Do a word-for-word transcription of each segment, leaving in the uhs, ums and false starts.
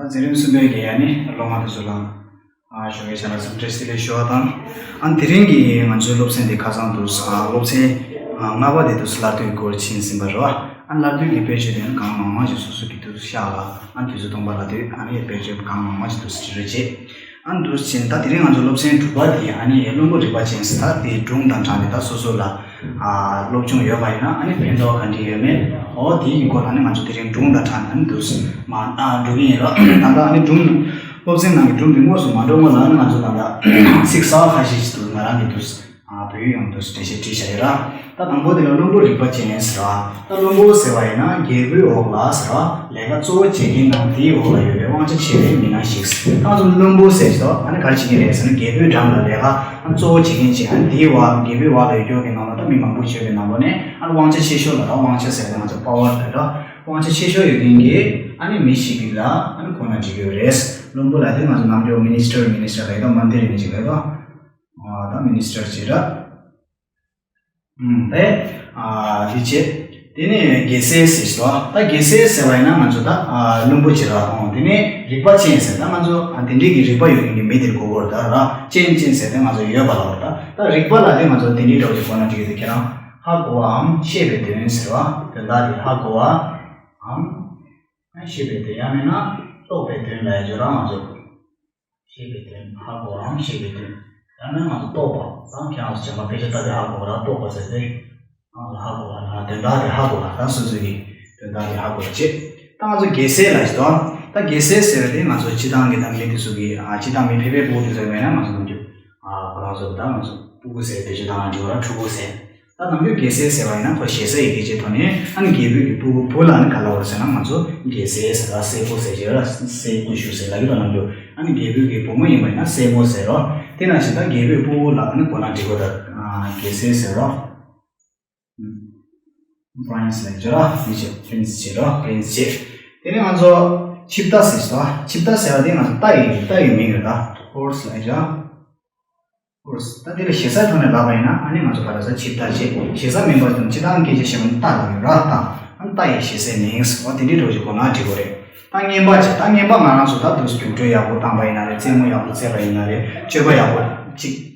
འཛིན་རིམ་གསུམ་པའི་གི་ཡ་ནི་སློབ་མ་དེ་ཚོ་ལ་ཨ་ཞོགས་ཀའི་ཆ་ལ་འཚམས་འདྲི་བདེ་ལེགས་ཞུ་བ་དང་། ཨ་དེ་རིང་གི་ང་ཚོའི་སློབ་ཚན་དེ་ཁ་སང་དུ་ཨ་སློབ་ཚན་ཨ་ལྔ་པ་དེ་དུ་སླར་གཏོད་སྐོར་ཕྱིན་ཟིན་པ་རེད་བ། ཨ་སླར་གཏོད་ཀྱི་དཔེ་བརྗོད་དེ་ནི་གང་མང་མང་ཞིག་སོ་སོ་གི་དུ་ཤག་ལ་ཨ་དུས་ཚོད་སྟོང་པ་ལ་དུས་ཨ་ནི་དཔེ་བརྗོད་གང་མང་མང་ཞིག་དུ་འབྲི་རོགས་བྱེད། ཨ་འདུག་ཕྱིན་ད་དེ་རིང་ང་ཚོ་སློབ་ཚན་དྲུག་པ་དེ་ཨ་ནི་བླུན་པོ་རིག་པ་ཅན་ཟེར་ད་དེ་སྒྲུང་དང་སྦྲགས་ནས་ད་སོ་སོ་ལ་ཨ་སློབ་སྦྱོང་ཡོད་པ་ཡིན་ན་ཨ་ནི་ཕན་ཐོགས་ག་འདྲ་ཡོད་མེད་འོ་དེའི་སྐོར་ལ་ནི་ང་ཚོ་དེ་རིང་སྒྲུང་དང་སྦྲགས་ནས་ཨ་ནི་འདུག་མ་ཨ་འགྲོ་གི་ཡིན་རོགས། ད་ལྟ་ཨ་ནི་སྒྲུང་སློབ་ཚན་ནང་གི་སྒྲུང་འདི་དངོས་སུ་མ་འགྲོ་སྔོན་ལ་ཨ་ནི་ང་ཚོ་ད་ལྟ་ཚིག་གསར་པ་ཁ་ཤས་ཤིག་འདུག་ང་རང་གིས་འདུག་ཨ་བོད་ཡིག་ནང་དུ་འགྲེལ་བཤད་བྲིས་བཞག་ཡོད་ར། ད་དང་པོ་དེ་ལ་བླུན་པོ་རིག་པ་ཅན་ཟེར་བ། ད་བླུན་པོ་ཟེར་བ་ཡིན་ན་རྒྱལ་པོའི་འོག་ལ་ཟེར་བ། ལས་ཀ་གཙོ་བོ་བྱེད་མཁན་ནང་དེའི་འོག་ལ་ཡོད་པའི་དབང་ཆ་ཆེ་བའི་མི་སྣ་ཞིག་ད་ང་ཚོ་བླུན་པོ་ཟེར་ཞིག་ད་ཨ་ནི་ག་རེ་བྱེད་ཀྱི་རེད་ཟེར་ན་རྒྱལ་པོའི་འགྲམ་ལ་ལས་ཀ་ཨ་གཙོ་བོ་བྱེད་མཁན་ཅིག་ཨ་ནི་དེའི་འོག་རྒྱལ་པོའི་འོག་ལ་ཡོད་རྒྱུ་གི་ནང་ལ་ད་མི་མང་པོ་ཡོད་པའི་ནང་ལོགས་ནས་ཨ་ནི་དབང་ཆ་ཆེ་ཤོས་ལ་ད་དབང་ཆ་ཟེར་ན་ང་ཚོ་པ་ཝར་ལ་ད་དབང་ཆ་ཆེ་ཤོས་ཡོད་མཁན་གྱི་ཨ་ནི་མི་ཞིག་གི་ལ་ཨ་ནི་གོ་ན་འགྲིག་གི་ཡོད་རེད། བླུན་པོ་ལ་དེ་ང་ཚོ་ནམ་རྒྱུན་མི་ནི་སི་ཊར་མི་ནི་སི་ཊར་ལ་ཡོད་ད་མན་ཏི་རི་ནི་ཅིག་ལ་ཡོད་ད། ཨ་ད་མི་ནི་སི་ཊར་ཅིག་ར། ཨུམ་དེ་ཨ་དེ་བྱས། དེ་ནས་རྒྱལ་སྲས་ཟེར་ཞིག་འདུག་ད་རྒྱལ་སྲས་ཟེར་བ་ཡིན་ན་ང་ཚོ་ད་ཨ་བླུན་པོ་ཅིག་ར། ཨོ་དེ་ནས་རིག་པ་ཅན་ཟེར་ད་ང་ཚོ་ཨ་དེ་འདྲའི་གི་རིག་པ་ཡོད་མཁན་གྱི་མི་དེར་གོ་དགོས་རེད་ད་ར། ཅན་ཅན་ཟེར་ད་ང་ཚོ་ཡོད་པ་ལ་འོ་ད། ད་རིག་པ་ལ་དེ་ང་ཚོ་དེ་འདྲའི་འདྲ་བོ་ཅིག་གོ་ན་འགྲིག་གི་འདུག་ཁྱེད་རང་ཧ་གོ་བའམ་ཤེས་པའི་དོན་ཟེར་བ། དོན་དག་དེ་ཧ་གོ་བའམ་ཤེས་པའི་དོན་ཡང་མིན་ན་རྟོགས་པའི་དོན་ལ་ཡ་བརྗོད་ར་ང་ཚོ། ཤེས་པའི་དོན་ཧ་གོ་བའམ་ཤེས་པའི་དོན། ཡང་ན་ང་ཚོ་རྟོགས་པ་དང་ཁྱེད་རང་ཚོ་བྱམས་པ་དཔེ་ཆ་ལྟ་དུས་ཧ་གོ་བ་ར་རྟོགས་པ་ཟེར་ཏེ། ང་ཚོ་ཧ་གོ་བ་ན་དོན་དག་དེ་ཧ་གོ་བ་དང་སོ་སོ་གི་དོན་དག་དེ་ཧ་གོ་བ་བྱེད། ད་ང་ཚོ་རྒྱལ་སྲས་ལ་ཞིག་དང་ད་རྒྱལ་སྲས་ཟེར་བ་དེ་ང་ཚོ་སྤྱི་བཏང་གི་ད་མི་དེ་ཚོ་གི་ཨ་སྤྱི་བཏང་མི་ཕལ་པའི་བུ་དེ་ཚོ་མེད་ན་ང་ཚོ་ནམ་རྒྱུན་ཨ་ཁོ་རང་ཚོ་ད་ང་ཚོ་སྤུ་གུ་ཟེར་བེད་སྤྱོད་བཏང་ན་འགྲིག་བ་ར་ཕྲུ་གུ་ཟེར། ད་ནམ་རྒྱུན་རྒྱལ་སྲས་ཟེར་བ་ཡིན་ན་ཁོ་ཞེ་ས་ཡི་གེ་ཅིག་ཐོག་ནས་ཨ་ནི་རྒྱལ་པོའི་གི་སྤུ་གུ་བུ་ལ་ནི་ག་ལབ་པ་རེད་ཟེར་ན་ང་ཚོ་རྒྱལ་སྲས་ཟེར་ར་སྲས་པོ་ཟེར་གྱི་ར་སྲས་སྐུ་ཞབས་ཟེར་ལབ་ཀྱི་འདུག་ནམ་རྒྱུན། ཨ་ནི་རྒྱལ་པོའི་གི་བུ་མོ་ཡིན་པ་ཡིན་ན་སྲས་མོ་ཟེར་རོ། དེ་ནང་བཞིན་ད་རྒྱལ་པོའི་སྤུ་གུ་ལ་ཨ་ནི་གོ་ན་འགྲིག་གོ་ད་རྒྱལ་སྲས་ཟེར་རོ། པྲིན་སི་ལབ་ཀྱི་ར་མི་བྱེད་པྲིན་སི་བྱེད་རོ་པྲིན་སི་བྱེད། དེ་ནས་ང་ཚོ་ཆིབས་རྟ་ཟེར་ཞིག་ད་ཆིབས་རྟ་ཟེར་བ་དེ་ང་ཚོ་རྟ་ཡི་རྟ་ཡི་མིང་རེད་ད་ཧོར་སི་ལབ་ཀྱི་ར། ཨོ། ད་དེ་ལ་ཞེ་སའི་ཐོག་ནས་ལབ་པ་ཡིན་ན་ཨ་ནི་ང་ཚོ་ག་ལ་ས་ཆིབས་རྟ་བྱེད་ཞེ་ས་མིན་པ་དང་སྤྱི་བཏང་སྐད་ཆ་བཤད་པ་ནི་རྟ་ལ་ཡོད་ར་རྟ། ཨ་ནི་རྟ་ཡི་ཞེ་སའི་མིང་ཟེར་བ་དེ་འདྲའི་འགྲོ་ཞིག་གོ་ན་འགྲིག་གོ་རེད། ད་རྔན་པ་བྱེད་ད་རྔན་པ་ང་རང་ཚོ་ད་དུས་རྒྱུགས་སྤྲོད་ཡག་པོ་བཏང་པ་ཡིན་ན་རེད་རྩེད་མོ་ཡག་པོ་རྩེས་པ་ཡིན་ན་རེད་སྤྱོད་པ་ཡག་པོ་ཅིག་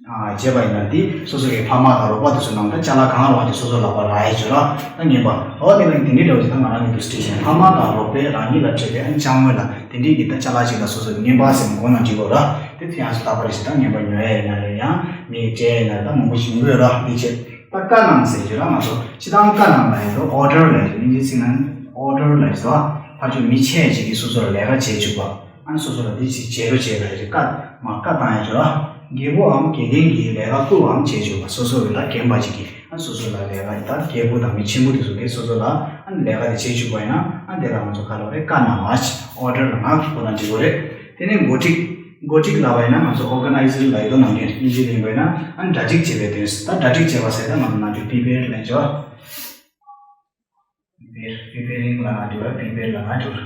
བྱས་པ་ཡིན་ན་དེ་སོ་སོ་གི་ཕ་མ་དང་རོགས་པ་དེ་ཚོ་ནང་ད་ཅ་ལག་གང་རུང་དེ་སོ་སོ་ལག་པ་རག་ཡས་བྱོས་ར་ད་རྔན་པ་འོ་དེ་ལ་དེ་འདྲའི་འགྲོ་ཞིག་ད་ང་རང་གི་དུས་སྤྲད་བྱས་ཕ་མ་དང་རོགས་པས་རང་ཉིད་ལ་སྤྲད་པའི་ཨ་ནི་ཅ་དངོས་ལ། དེ་འདྲའི་གི་ད་ཅ་ལག་ཅིག་ལ་སོ་སོ་གི་རྔན་པ་ཟེར་ནས་གོ་ན་འགྲིག་གོ་ར། དེ་ཚོ་ཡང་སོ་ལྟ་བ་རེ་ཞིག་ད་རྔན་པ་ཉོ་ཡ་ཡིན་ན་རེད་ཡང་མི་སྤྲད་ཡ་ཡིན་ན་རེད་ད་མང་པོ་ཞིག་ཡོང་གི་ཡོད་ར་འདི་བྱས། ད་བཀའ་གནང་ཟེར་གྱི་ར་ང་ཚོ་སྤྱི་བཏང་བཀའ་གནང་ལ་ཡོད་དོ་ཨོ་ཌར་ལ་ཡོད་དོ་ཨིན་ཇིའི་ཚིག་ནང་ཨོ་ཌར་ལ་ཡོད་དོ་ཕར་ཕྱོགས་མི་ཆེ་ཅིག་གིས་སོ་སོ་ལ་ལས་ཀ་བྱེད་བཅུག་པ་ཨ་ནི་སོ་སོ་ལ་འདི་ཅིག་བྱེད་རོགས་བྱེད་ལ་ཡོད་ཀྱི་བཀའ་མ་བཀའ་བཏང་ཡ་ཅིག་ར། རྒྱལ་པོའམ་དགེ་རྒན་གྱིས་ལས་ཀ་བསྐུར་བའམ་བྱེད་བཅུག་པ་སོ་སོ་ལ་རྒན་པ་ཅིག་གིས། ཨ་སོ་སོ་ལ་ལས་ཀ་ཡི་ད་རྒྱལ་པོ་དང་མི་ཆེན་པོ་དེ་ཚོ་གིས་སོ་སོ་ལ་ཨ་ནི་ལས་ཀ་དེ་བྱེད་བཅུག་པ་ཡིན་ན་ཨ་དེ་ལ་ང་ཚོ་ག་ལབ་རེད་བཀའ་གནང་བ་ཨོ་ཌར་ལ་ང་གོ་ན་འགྲིག་གོ་རེད། དེ་ནས་འགོ་ཁྲིད། འགོ་ཁྲིད་ལབ་པ་ཡིན་ན་ང་ཚོ་ཨོར་ག་ནའི་ཟར་ལབ་ཡོད་དོ་ནམ་རྒྱུན་ཨིན་ཇི་ལ་ཡིན་པ་ཡིན་ན་ཨ་ནི་གྲ་སྒྲིག་བྱེད་པའི་དོན་ད་གྲ་སྒྲིག་བྱེད་པ་ཟེར་ད་ང་ཚོ་ནམ་རྒྱུན་པི་པེར་ལབ་ཡོད། པི་པེར་པི་པེ་རིང་ལ་ང་འགྲོ་བ་པི་པེར་ལ་ང་འགྲོ་བ།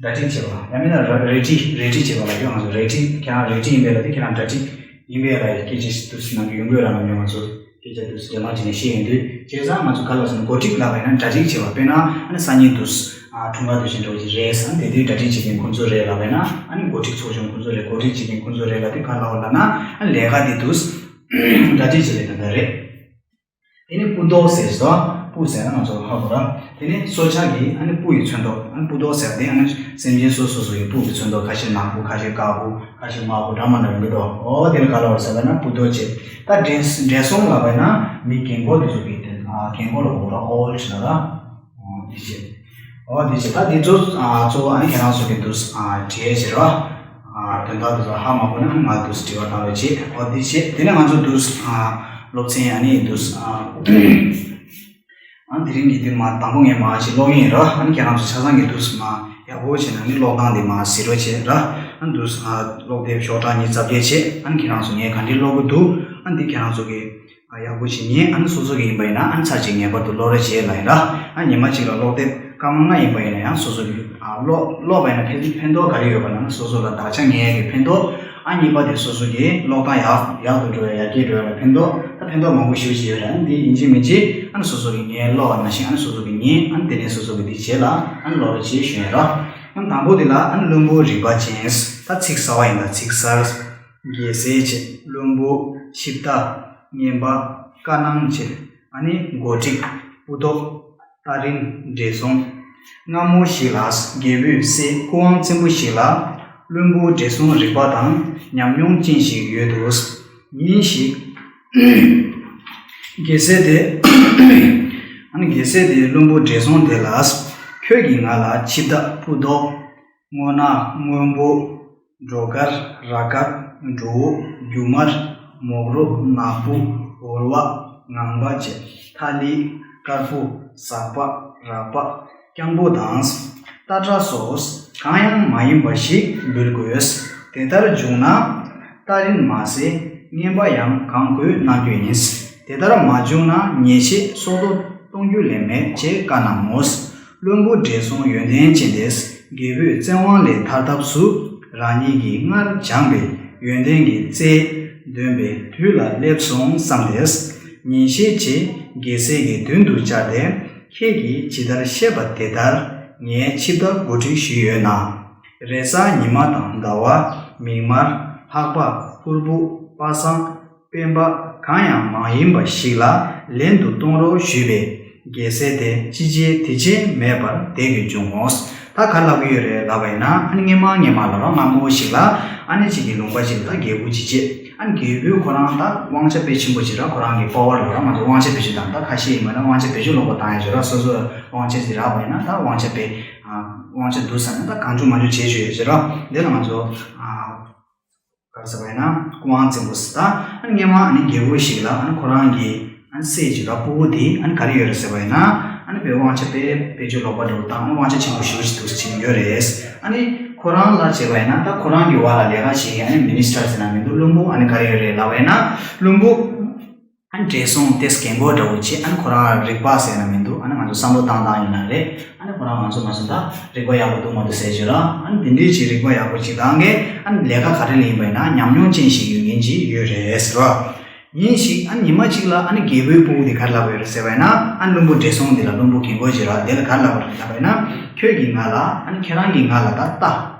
གྲ་སྒྲིག་བྱེད་པ་ཡང་མིན་ན་རེ་ཌི་རེ་ཌི་བྱེད་པ་ལ་ཡོད་ང་ཚོ་རེ་ཌི་ཁྱེད་རང་རེ་ཌི་ཡིན་པས་ལ་དེ་ཁྱེད་རང་གྲ་སྒྲིག་ཡིན་པས་ལ་སྐད་ཆ་དུས་སུ་ནང་གི་ཡོང་གི་ར་མ་ཡོང་ང་ཚོ་སྐད་ཆ་དུས་སུ་འདྲ་མ་བྱས་ནས་བཤད་ཡོང་དུས་བྱས་ཙང་ང་ཚོ་ག་ལ་སོང་འགོ་ཁྲིད་ལབ་པ་ཡིན་ན་གྲ་སྒྲིག་བྱེད་པ་དཔེར་ན་ཨ་ནི་སང་ཉིན་དུས་སུ་ཨ་འཁྲུངས་སྐར་དུས་ཆེན་འགྲོ་གི་རེད་ཟེར་ན་དེ་དུས་གྲ་སྒྲིག་བྱེད་མཁན་ཁོང་ཚོ་རེད་ལབ་པ་ཡིན་ན་ཨ་ནི་འགོ་ཁྲིད་ཚོགས་ཆུང་ཁོང་ཚོ་རེད་འགོ་ཁྲིད་བྱེད་མཁན་ཁོང་ཚོ་རེད་ལབ་དུས་ག་ལ་འོ་ལབ་ན་ཨ་ནི་ལས་ཀ་དེ་དུས་སུ་གྲ་སྒྲིག་བྱེད་པའི་དོན་དག་རེད། དེ་ནས་སྤུ་མདོག་ཟེར་ཞིག་དང་སྤུ་ཟེར་ན་ང་ཚོ་ཧ་གོ་ར། དེ་ནས་སྲོག་ཆགས་ཀྱི་ཨ་ནི་སྤུ་ཡི་ཚོན་མདོག་ཨ་ནི་སྤུ་མདོག་ཟེར་བ་དེ་ཨ་ནི་སེམས་ཅན་སོ་སོ་སོ་ཡི་སྤུ་གི་ཚོན་མདོག་ཁ་ཤས་ནག་པོ་ཁ་ཤས་དཀར་པོ་ཁ་ཤས་དམར་པོ་འདྲ་མི་འདྲ་ཡོང་གི་འདུག་འོ་དེ་ལ་ག་ལ་བར་ཟེར་བ་ན་སྤུ་མདོག་བྱེད། ད་བགྲེས་བགྲེས་སོང་ལབ་པ་ན་མི་རྒན་གོག་དེ་ཚོ་གི་དེ་ཨ་རྒན་གོག་ལ་གོ་ར་ཨོལ་ཌི་ལ་ར། འོ་དེ་བྱེད། འོ་དེ་བྱེད་ད་དེ་ཚོ་གཙོ་བོ་ཨ་ནི་ཁྱེད་རང་ཚོ་གི་འདུག་བྲིས་བྱེད་ར། དོན་དག་དེ་ཚོ་ཧ་མ་གོ་ན་ང་འདུག་དྲི་བ་བཏང་རོགས་བྱེད། འོ་དེ་བྱེད་དེ་ནས་ང་ཚོ་འདུག་སློབ་ཚན་ཨ་ནི་འདུག་ཨ་དེ་རིང་གི་དེ་མ་དང་པོ་ངས་མ་ཞིག་ཀློག་ཡིན་ར། ཨ་ནི་ཁྱེད་རང་ཚོ་ཆ་ཚང་གི་འདུག་མ་ཡག་པོ་བྱས་ན་ནི་ཀློག་སྟངས་དེ་མ་གཟིགས་རོགས་བྱེད་ར། ཨ་ནི་འདུག་ཨ་ཀློག་དེབ་ཤོག་གྲངས་གཉིས་རྩ་བརྒྱད་བྱེད། ཨ་ནི་ཁྱེད་རང་ཚོ་ངས་ག་འདྲས་ཀློག་གི་འདུག་ཨ་ནི་འདི་ཁྱེད་རང་ཚོ་གི་ཨ་ཡག་པོ་ཞིག་ཉན། ཨ་ནི་སོ་སོ་གི་ཡིན་པ་ཡིན་ན་ཨ་ནི་ཚར་གཅིག་ངེས་པར་དུ་ཀློག་རོགས་བྱེད་ལབ་ཡིན་ད། ཨ་ཉི་མ་གཅིག་ལ་ཀློག་དེབ་སྐར་མ་ལྔ་ཡིན་པ་ཡིན་ན་ཡང་སོ་སོ་གི་ཨ་ཀློག་ཀློག་པ་ཡིན་ན་ཕན་ཕན་ཐོགས་ག་རེ་ཡོད་པ་ན་སོ་སོ་ལ་དག་ཆ་ངེས་ཡག་གི་ཕན་ཐོགས། ཨ་གཉིས་པ་དེ་སོ་སོ་གི་ཀློག་སྟངས་ཡག་ཡག་ཏུ་འགྲོ་ཡག་ཡར་རྒྱས་འགྲོ་ཡག་ལ་ཕན་ཐོགས། ད་ཕན་ཐོགས་མང་པོ་ཞེ་པོ་ཅིག་ཡོད་རེད། ཨ་ནི་འདི་ཡིན་གཅིག་མིན་གཅིག་ཨ་ནི་སོ་སོ་གི་ངས་ཀློག་པ་ནང་བཞིན་ཨ་ནི་སོ་སོ་གི་ཉན། ཨ་ནི་དེ་ནས་སོ་སོ་གི་འདི་བྱེད་ལ་ཨ་ནི་ཀློག་རོགས་བྱེད་ཞུ་ཡིན་ར། ཨ་དང་པོ་དེ་ལ་ཨ་ནི་བློན་པོ་རིག་པ་ཅན། ད་ཚིག་གསར་བ་ཡིན་ད་ཚིག་གསར། རྒྱལ་སྲས་བྱས། བློན་པོ། ཆིབས་རྟ། རྔན་པ། བཀའ་གནང་བྱས། ཨ་ནི་འགོ་ཁྲིད། སྤུ་མདོག་རྟ་རིན། བགྲེས་སོང་། སྔ་མོ་ཞིག་ལ་རྒྱལ་པོའི་སྲས་སྐུ་དབང་བཙན་པོ་ཞིག་ལ་བློན་པོ་བགྲེས་སོང་རིག་པ་དང་ཉམས་མྱོང་ཅན་ཞིག་ཡོད་དོ། ཉིན་ཞིག་རྒྱལ་སྲས་དེ། ཨ་ནི་རྒྱལ་སྲས་དེ་བློན་པོ་བགྲེས་སོང་དེ་ལ། ཁྱོད་ཀྱིས་ང་ལ་ཆིབས་རྟ། སྤུ་མདོག་སྔོ་ནག་སྔོན་པོ། སྒྲོ་དཀར། ར་དཀར། བྲོ་བོ། རྒྱུ་དམར། མོག་རོ། ནག་པོ། འོལ་བ། ངང་པ་བཅས། ཐ་ལི། དཀར་པོ། ཟག་པ། རག་པ། རྐྱང་པོ་དང་། རྟ་ཁྲ་སོགས་གང་ཡང་མ་ཡིན་པ་ཞིག་འབུལ་དགོས། དེ་ལྟར་བྱུང་ན་རྟ་རིན་མ་ཟད་རྔན་པ་ཡང་གང་དགོས་གནང་རྒྱུ་ཡིན། དེ་ལྟར་མ་བྱུང་ན་ཉེས་ཆད་སྲོག་ཐོག་གཏོང་རྒྱུ་ལས་མེད་ཅེས་བཀའ་གནང་ངོ་། བློན་པོ་བགྲེས་སོང་ཡོན་ཏན་ཅན་དེས་རྒྱལ་པོའི་བཙན་དབང་ལས་ཐར་ཐབས་སུ་རང་ཉིད་ཀྱིས་སྔར་སྦྱངས་པའི་ཡོན་ཏན་གྱི་རྩལ་འདོན་པའི་དུས་ལ་སླེབས་སོང་བསམ་སྟེ། ཉིན་ཤས་རྗེས་རྒྱལ་སྲས་ཀྱི་མདུན་དུ་བཅར་ཏེ། ཁྱེད་ཀྱིས་ཇི་ལྟར་བཤད་པ་དེ་ལྟར་ངའི་ཆིབས་རྟ་འགོ་ཁྲིད་ཞུས་ཡོད་ན། རེས་གཟའ་ཉི་མ་དང་ཟླ་བ། མིག་དམར། ལྷགས་པ། ཕུར་བུ། པ་སངས། སྤེན་པ། གང་ཡང་མ་ཡིན་པ་ཞིག་ལ་ལན་དུ་གཏོང་རོགས་ཞུས་པས། རྒྱལ་སྲས་དེ་ཅི་བྱེད་དེ་བྱེད་མེད་པར་བསྡད་དགོས་བྱུང་ངོ་། ད་ག་རེ་ལབ་ཀྱི་ཡོད་རེད་ལབ་པ་ཡིན་ན། ཨ་ནི་སྔན་མ་སྔན་མ་ལ་རང་སྔ་མོ་ཞིག་ལ་ཨ་ནི་གཅིག་གི་ལུང་པ་ཞིག་ལ་ད་རྒྱལ་པོ་ཅིག་བྱས། ཨ་ནི་རྒྱལ་པོས་ཁོ་རང་ད་དབང་ཆ་དཔེ་ཆེན་པོ་ཅིག་ར། ཁོ་རང་གི་པ་ཝར་ལ་ར། ང་ཚོ་དབང་ཆ་བེད་སྤྱོད་དང་ད་ཁ་ཤས་ཡིན་པ་ན་དབང་ཆ་བེད་སྤྱོད་ལོག་པ་བཏང་ཡ་ཅིག་ར། སོ་སོ་དབང་ཆ་ཅིག་རག་པ་ཡིན་ན་ད་དབང་ཆ་བེད་ཨ་དབང་ཆ་འདུག་ཟེར་ན་ད་གང་བྱུང་མང་བྱུང་བྱེད་ཆོག་ཡ་ཅིག་ར། འདི་ལ་ང་ཚོ་ཨ། ག་རེ་ཟེར་བ་ཡིན་ན་སྐུ་དབང་བཙན་པོ་ཟེར། ད་ཨ་ནི་སྔན་མ་ཨ་ནི་རྒྱལ་པོ་ཞིག་ལ་ཨ་ནི་ཁོ་རང་གི་ཨ་ནི་སྲས་ཀྱི་ར་སྤུ་གུ་དེ་ཨ་ནི་ག་རེ་ཡོད་རེད་ཟེར་བ་ཡིན་ན། ཨ་ནི་དཔེ་དབང་ཆ་དཔེ་བེད་སྤྱོད་ལོག་པ་འདྲ་བོ་དང་ཨ་ནི་དབང་ཆ་ཆེན་པོ་ཞེ་པོ་ཅིག་འདུག་ཟེར་བྱེད་ཀྱི་ཡོད་རེད། ཨ་ནི་ཁོ་རང་ལ་བྱས་པ་ཡིན་ན་ད་ཁོ་རང་གི་བར་ལ་ལས་ཀ་བྱེད་མཁན་ཨ་ནི་མི་ནི་སི་ཊར་ཟེར་ན་མི་འདུག་བློན་པོ་ཨ་ནི་ག་རེ་ཡོད་རེད་ལབ་པ་ཡིན་ན། བློན་པོ་ཨ་ནི་བགྲེས་སོང་དེ་རྒན་གོག་འདྲ་བོ་བྱས། ཨ་ནི་ཁོ་རང་རིག་པ་ཟེར་ན་མི་འདུག་ཨ་ནི་ང་ཚོ་བསམ་བློ་བཏང་སྟངས་ཡིན་ན་རེད། ཨ་ནི་ཁོ་རང་ང་ཚོ་མ་སོང་ད་རིག་པ་ཡག་པོ་འདུག་མ་འདུག་ཟེར་བྱས་ར། ཨ་ནི་དེ་འདྲའི་ཅིག་རིག་པ་ཡག་པོ་ཅིག་དང་གི་ཨ་ནི་ལས་ཀ་ག་རེ་ལས་ཡིན་པ་ཡིན་ན་ཉམས་མྱོང་ཅན་ཞིག་ཡོད་མཁན་ཅིག་ཡོད་རེད་ཟེར་བ། ཉིན་ཞིག་ཨ་ནི་ཉི་མ་གཅིག་ལ་ཨ་ནི་རྒྱལ་པོའི་སྤུ་གུ་དེ་ག་རེ་ལབ་པ་ཡོད་རེད་ཟེར་བ་ཡིན་ན། ཨ་ནི་བློན་པོ་བགྲེས་སོང་དེ་ལ་བློན་པོ་རྒན་གོག་ཅིག་ར་དེ་ལ་ག་རེ་ལབ་པ་རེད་ལབ་པ་ཡིན་ན། ཁྱོད་ཀྱིས་ང་ལ་ཨ་ནི་ཁྱེད་རང་གིས་ང་ལ་ད་རྟ།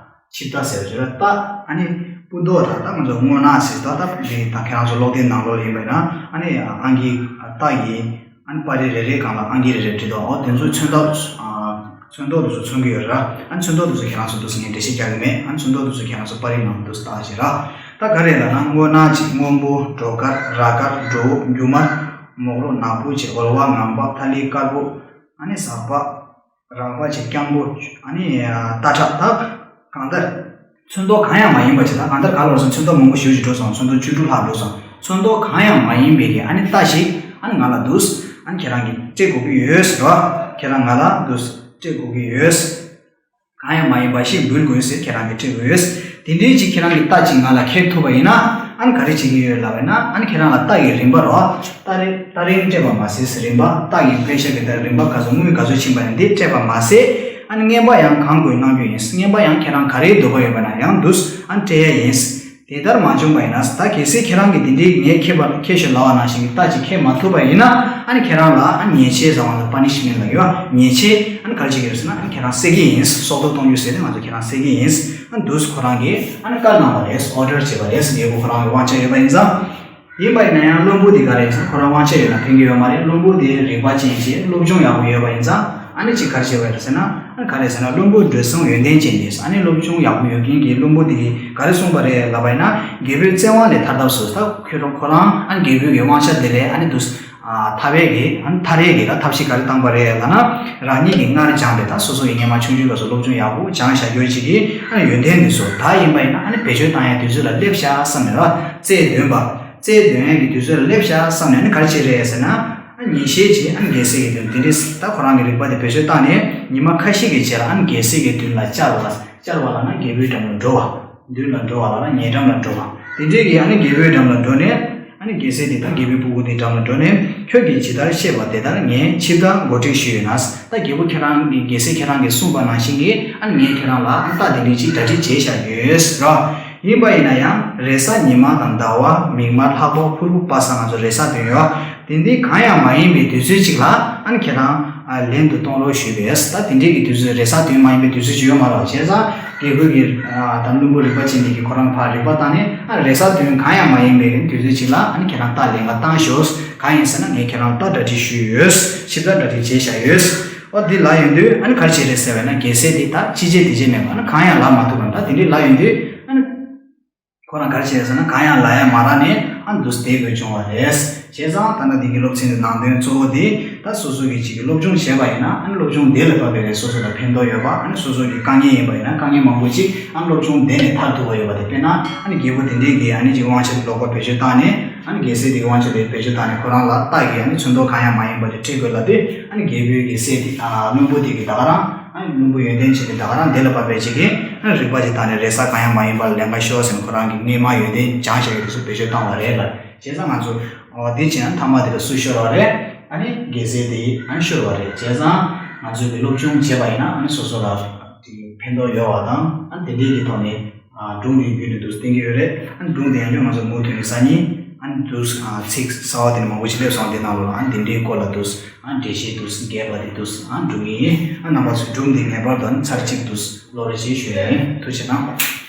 ཆིབས་རྟ་ཟེར་བ་ཅིག་ར། རྟ་ཨ་ནི་སྤུ་མདོག་ར། ད་ང་ཚོ་སྔོ་ནག་ཟེར། ད་ད་འདི་ད་ཁྱེད་རང་ཚོ་སློབ་དེབ་ནང་ལོགས་ལ་ཡིན་པ་ཡིན་ན་ཨ་ནི་ཨང་ཀི་རྟ་ཡི་ཨ་ནི་པར་རིས་རེ་རེ་སྒང་ལ་ཨང་ཀི་རེ་རེ་བྲིས་འདུག་འོ་དེ་ཚོ་ཚོན་མདོག་ཨ་ཚོན་མདོག་དེ་ཚོ་མཚོན་གྱི་ཡོད་ར། ཨ་ནི་ཚོན་མདོག་དེ་ཚོ་ཁྱེད་རང་ཚོ་འདུག་སེ་ངས་འགྲེལ་བཤད་རྒྱག་གི་མེད། ཨ་ནི་ཚོན་མདོག་དེ་ཚོ་ཁྱེད་རང་ཚོ་པར་རིས་ནང་འདུག་སེ་བལྟ་ཞིག་ར། ད་ག་རེ་ལབ་ན་སྔོ་ནག་ཅིག་སྔོན་པོ། སྒྲོ་དཀར། ར་དཀར། བྲོ་བོ། རྒྱུ་དམར། མོག་རོ། ནག་པོ་བཅས། འོལ་བ། ངང་པ། ཐ་ལི། དཀར་པོ། ཨ་ནི་ཟག་པ། རག་པ་བཅས་རྐྱང་པོ། ཨ་ནི་རྟ་ཁྲ། ད་གང་ལྟར་ཚོན་མདོག་གང་ཡང་མ་ཡིན་པ་ཅིག་ད་གང་ལྟར་ག་ལ་སོང་ཚོན་མདོག་མང་པོ་ཞེ་པོ་ཅིག་འགྲོ་སོང་། ཚོན་མདོག་བཅུ་དྲུག་ལྷག་འགྲོ་སོང་། ཚོན་མདོག་གང་ཡང་མ་ཡིན་པའི་གི་ཨ་ནི་རྟ་ཞིག་ཨ་ནི་ང་ལ་འདུག་ཨ་ནི་ཁྱེད་རང་གིས་སྤྲད་དགོས་ཀྱི་ཡོད་ཟེར་བ། ཁྱེད་རང་ང་ལ་འདུག་སྤྲད་དགོས་ཀྱི་ཡོད། གང་ཡང་མ་ཡིན་པ་ཞིག་འབུལ་དགོས་ཟེར་ཁྱེད་རང་གིས་སྤྲད་དགོས། དེ་འདྲའི་ཅིག་ཁྱེད་རང་གིས་རྟ་ཅིག་ང་ལ་འཁྱེར་ཐུབ་པ་ཡིན་ན། ཨ་ནི་ག་རེ་བྱེད་ཀྱི་ཡོད་ལབ་པ་ཡིན་ན། ཨ་ནི་ཁྱེད་རང་ལ་རྟ་ཡི་རིན་པ་རོ། རྟ་རེ་རྟ་རིན་སྤྲད་པ་མ་ཟད། རིན་པ་རྟ་ཡི་པེ་ཤ་གི་ད་རིན་པ་ག་ཚོད་དངུལ་ག་ཚོད་ཕྱིན་པ་ཡིན་འདི་སྤྲད་པ་མ་ཟད། ཨ་ནི་རྔན་པ་ཡང་གང་དགོས་གནང་རྒྱུ་ཡིན། རྔན་པ་ཡང་ཁྱེད་རང་ག་རེའི་འདོད་པ་ཡོད་པ་ན་ཡང་འདུག་ཨ་ནི་སྤྲད་ཡ་ཡིན། དེ་ལྟར་མ་བྱུང་བ་ཡིན་ན། ད་གལ་སྲིད་ཁྱེད་རང་གིས་དེ་འདྲའི་ངས་འཁྱེར་བ་འཁྱེར་ཤོག་ལབ་པ་ནང་བཞིན་གྱི་རྟ་ཅིག་འཁྱེར་མ་ཐུབ་པ་ཡིན་ན། ཨ་ནི་ཁྱེད་རང་ལ་ཨ་ནི་ཉེས་ཆད་ཟེར་བ་ལ་པ་ནི་ཤི་མེན་ཊི་ལབ་ཀྱི་ཡོད། ཉེས་ཆད་ཨ་ནི་ག་རེ་བྱེད་ཀྱི་ཡོད་ཟེར་ན། ཨ་ནི་ཁྱེད་རང་བསད་ཀྱི་ཡིན། སྲོག་ཐོག་གཏོང་རྒྱུ་ཟེར་ཏེ་ང་ཚོ་ཁྱེད་རང་བསད་ཀྱི་ཡིན། ཨ་ནི་འདུག་ཁོ་རང་གིས་ཨ་ནི་བཀའ་གནང་བ་རེད། ཨོར་ཌར་བྱས་པ་རེད། རྒྱལ་པོ་ཁོ་རང་གི་དབང་ཆ་ཡོད་པ་ཡིན་ཙང་། ཡིན་པ་ཡིན་ན་ཡང་བློན་པོ་དེ་ག་རེ་ཡིན་ཟེར་ན་ཁོ་རང་དབང་ཆ་ཡོད་ན་ཕན་གྱི་ཡོད་མ་རེད། བློན་པོ་དེ་རིག་པ་ཅན་ཞིག་སློབ་སྦྱོང་ཡག་པོ་ཡོད་པ་ཡིན་ཙང་། ཨ་ནི་ཅིག་ག་རེ་བྱས་པ་རེད་ཟེར་ན། ཨ་ནི་ག་རེ་ཟེར་ན་བློན་པོ་བགྲེས་སོང་ཡོན་ཏན་ཅན་དེ། ཨ་ནི་སློབ་སྦྱོང་ཡག་པོ་ཡོད་མཁན་གྱི་བློན་པོ་དེ་གིས་ག་རེ་གསུངས་པ་རེད་ལབ་པ་ཡིན་ན། རྒྱལ་པོའི་བཙན་དབང་ལས་ཐར་ཐབས་སུ། ད་ཁྱོད་རང་ཁོ་རང་ཨ་ནི་རྒྱལ་པོའི་གི་དབང་ཆ་དེ་ལས་ཨ་ནི་འདུག་ཨ་ཐར་བའི་གི་ཨ་ནི་ཐར་ཡས་གི་ད་ཐབས་ཤེས་ག་རེ་བཏང་པ་རེད་ལབ་ན། རང་ཉིད་ཀྱིས་སྔར་སྦྱངས་པའི་ད་སོ་སོ་ཡི་སྔན་མ་ཆུང་ཆུང་སྐབས་སུ་སློབ་སྦྱོང་ཡག་པོ་སྦྱངས་བཞག་རྒྱུ་ཅིག་གི་ཨ་ནི་ཡོན་ཏན་དེ་ཚོ་ད་ཡིན་པ་ཡིན་ན་ཨ་ནི་བེད་སྤྱོད་བཏང་ཡས་དུས་ཚོད་ལ་སླེབས་ཤག་བསམ་ནས་ར། རྩལ་འདོན་པ། རྩལ་འདོན་ཡས་ཀྱི་དུས་ཚོད་ལ་སླེབས་ཤག་བསམ་ནས་ཨ་ནི་ག་རེ་བྱས་རེད་ཟེར་ན། ཨ་ཉིན་ཤས་རྗེས་ཨ་ནི་རྒྱལ་སྲས་ཀྱི་མདུན་དེ་འདྲས། ད་ཁོ་རང་གི་རིག་པ་དེ་བེད་སྤྱོད་བཏང་ནས་ཉི་མ་ཁ་ཤས་ཀྱི་རྗེས་ལ་ཨ་ནི་རྒྱལ་སྲས་ཀྱི་མདུན་ལ་བཅར་བ། བཅར་བ་ལབ་ན་རྒྱལ་པོའི་འགྲམ་ལ་འགྲོ་བ། མདུན་ལ་འགྲོ་བ་ལབ་ན་ཉེ་འགྲམ་ལ་འགྲོ་བ། དེ་འདྲས་ཀྱི་ཨ་ནི་རྒྱལ་པོའི་འགྲམ་ལ་འགྲོ་ནས། ཨ་ནི་རྒྱལ་སྲས་དེ་དང་རྒྱལ་པོའི་སྤུ་གུ་དེའི་འགྲམ་ལ་འགྲོ་ནས། ཁྱོད་ཀྱིས་ཇི་ལྟར་བཤད་པ་དེ་ལྟར་ངས་ཆིབས་རྟ་འགོ་ཁྲིད་ཞུས་ཡོད་ན། ད་རྒྱལ་པོ་ཁྱེད་རང་གི་རྒྱལ་སྲས་ཁྱེད་རང་གིས་གསུངས་པ་ནང་བཞིན་གྱི་ཨ་ནི་ངས་ཁྱེད་རང་ལ་ཨ་ནི་རྟ་དེ་འདྲས་ཅིག་གྲ་སྒྲིག་བྱས་བཞག་ཡོད་ར། ཡིན་པ་ཡིན་ན་ཡང་རེས་གཟའ་ཉི་མ་དང་ཟླ་བ་མིག་དམར་ལྷག་པ་ཕུར་བུ་པ་སངས་ང་ཚོ་རེས་གཟའ་བདུན་ཡོད། དེ་འདི་གང་ཡང་མ་ཡིན་པའི་དུས་ཚོད་ཅིག་ལ་ཨ་ནི་ཁྱེད་རང་ཨ་ལན་དུ་གཏོང་རོགས་ཞུས་པས། ད་དེ་འདྲའི་གི་དུས་ཚོད་རེས་གཟའ་བདུན་མ་ཡིན་པའི་དུས་ཚོད་ཅིག་ཡོད་མ་རེད། བྱས་ཙང་རྒྱལ་པོ་གི་ཨ་ད་བློན་པོ་རིག་པ་ཅན་འདི་གི་ཁོ་རང་ཕར་རིག་པ་བཏང་ནས་ཨ་རེས་གཟའ་བདུན་གང་ཡང་མ་ཡིན་པའི་དུས་ཚོད་ཅིག་ལ་ཨ་ནི་ཁྱེད་རང་ད་ལན་ཁ་བཏང་ཤོག་གང་ཡིན་ཟེར་ན་ངས་ཁྱེད་རང་ད་གྲ་སྒྲིག་ཞུས་ཡོད། ཞིབ་ཕྲ་གྲ་སྒྲིག་བྱས་བཞག་ཡོད། ཨོ་འདི་ལབ་ཡོང་དུས་ཨ་ནི་ག་རེ་བྱེད་རེད་ཟེར་བས་ན་རྒྱལ་སྲས་འདི་ད་ཅི་བྱེད་འདི་བྱེད་མེད་པ་ཨ་ནི་གང་ཡང་ལབ་མ་ཐུབ་པ་ད་དེ་འདྲའི་ལབ་ཡོང་དུས་ཨ་ནི། ཁོ་རང་ག་རེ་བྱས་ཟེར་ན་གང་ཡང་ལབ་ཡ་མ་རག་ནས་ཨ་འདུག་བསྡད་དགོས་བྱུང་བ་རེད། བྱས་ཙང་ད་ལྟ་འདི་གི་སློབ་ཚན་འདི་ནང་དོན་གཙོ་བོ་དེ་ད་སོ་སོ་གི་ཅིག་གི་སློབ་སྦྱོང་བྱས་པ་ཡིན་ན་ཨ་ནི་སློབ་སྦྱོང་དེ་ལ་བབས་པའི་རེད། སོ་སོ་ལ་ཕན་ཐོགས་ཡོད་པ་ཨ་ནི་སོ་སོ་གི་དཀའ་ངལ་ཡིན་པ་ཡིན་ན་དཀའ་ངལ་མང་པོ་ཅིག་ཨ་ནི་སློབ་སྦྱོང་དེ་ནས་ཐར་ཐུབ་པ་ཡོད་པ་དེ། དཔེར་ན་ཨ་ནི་རྒྱལ་པོ་དེ་འདྲའི་གི་ཨ་ནི་ཅིག་དབང་ཆ་ལོག་པ་བེད་སྤྱོད་བཏང་ནས་ཨ་ནི་རྒྱལ་སྲས་དེ་གི་དབང་ཆ་དེ་བེད་སྤྱོད་བཏང་ནས་ཁོ་རང་ལ་རྟ་གི་ཨ་ནི་ཚོན་མདོག་གང་ཡང་མ་ཡིན་པ་དེ་སྤྲད་དགོས་ལབ་དུས་ཨ་ནི་རྒྱལ་པོའི་གི་སྲས་དེ་ཨ་བློན་པོ་དེ་གི་ད་ག་རང་། ཨ་ནི་བློན་པོ་ཡོན་ཏན་ཅན་དེ་ད་ག་རང་དེ་ལ་བབས་པའི་ཅིག་གིས་ཨ་ནི་རིག་པ་ཅིག་བཏང་ནས་རེས་གཟའ་གང་ཡང་མ་ཡིན་པར་ལན་ཁ་ཤོར་ཟེར་ནས་ཁོ་རང་གིས་སྔས་མ་ཡོན་ཏན་སྦྱངས་བཞག་ཡོད་དེ་ཚོ་བེད་སྤྱོད་བཏང་བ་རེད་ལ། བྱས་ཙང་ང་ཚོ་ཨོ་དེ་བྱས་ན་མཐའ་མ་དེ་ལ་སུ་ཤོར་བ་རེད། ཨ་ནི་རྒྱལ་སྲས་དེ་ཨ་ནི་ཤོར་བ་རེད། བྱས་ཙང་ང་ཚོས་དེ་སློབ་སྦྱོང་བྱས་པ་ཡིན་ན་ཨ་ནི་སོ་སོ་ལ་དེ་ཕན་ཐོགས་ཡོད་པ་དང་ཨ་ནི་དེ་འདྲའི་གི་ཐོག་ནས་ཨ་སྒྲུང་གི་རྒྱུད་ནས་འདུག་བསྟན་གྱི་ཡོད་རེད། ཨ་ནི་སྒྲུང་དེ་ཡང་ཡང་ང་ཚོ་མུ་མཐུད་ནས་སང་ཉིན་ཨ་ནི་འདུག་ཨ་ཚིག་གསར་བ་དེ་ནས་མང་པོ་ཅིག་སླེབས་སོང་། དེ་ནང་ལོགས་ལ་ཨ་ནི་དེ་འདྲའི་སྐོར་ལ་འདུག་ཨ་འགྲེལ་བཤད་འདུག་རྒྱས་པ་དེ་འདུག་ཨ་འགྲོ་གི་ཡིན། ཨ་རྣམ་པ་ཚོས་སྒྲུང་འདི་ངེས་པར་དུ་ཨ་ནི་ཚར་གཅིག་འདུག་ཀློག་རོགས་བྱེད་ཞུ་ཡ་ཡིན། ཐུགས་རྗེ་གནང་།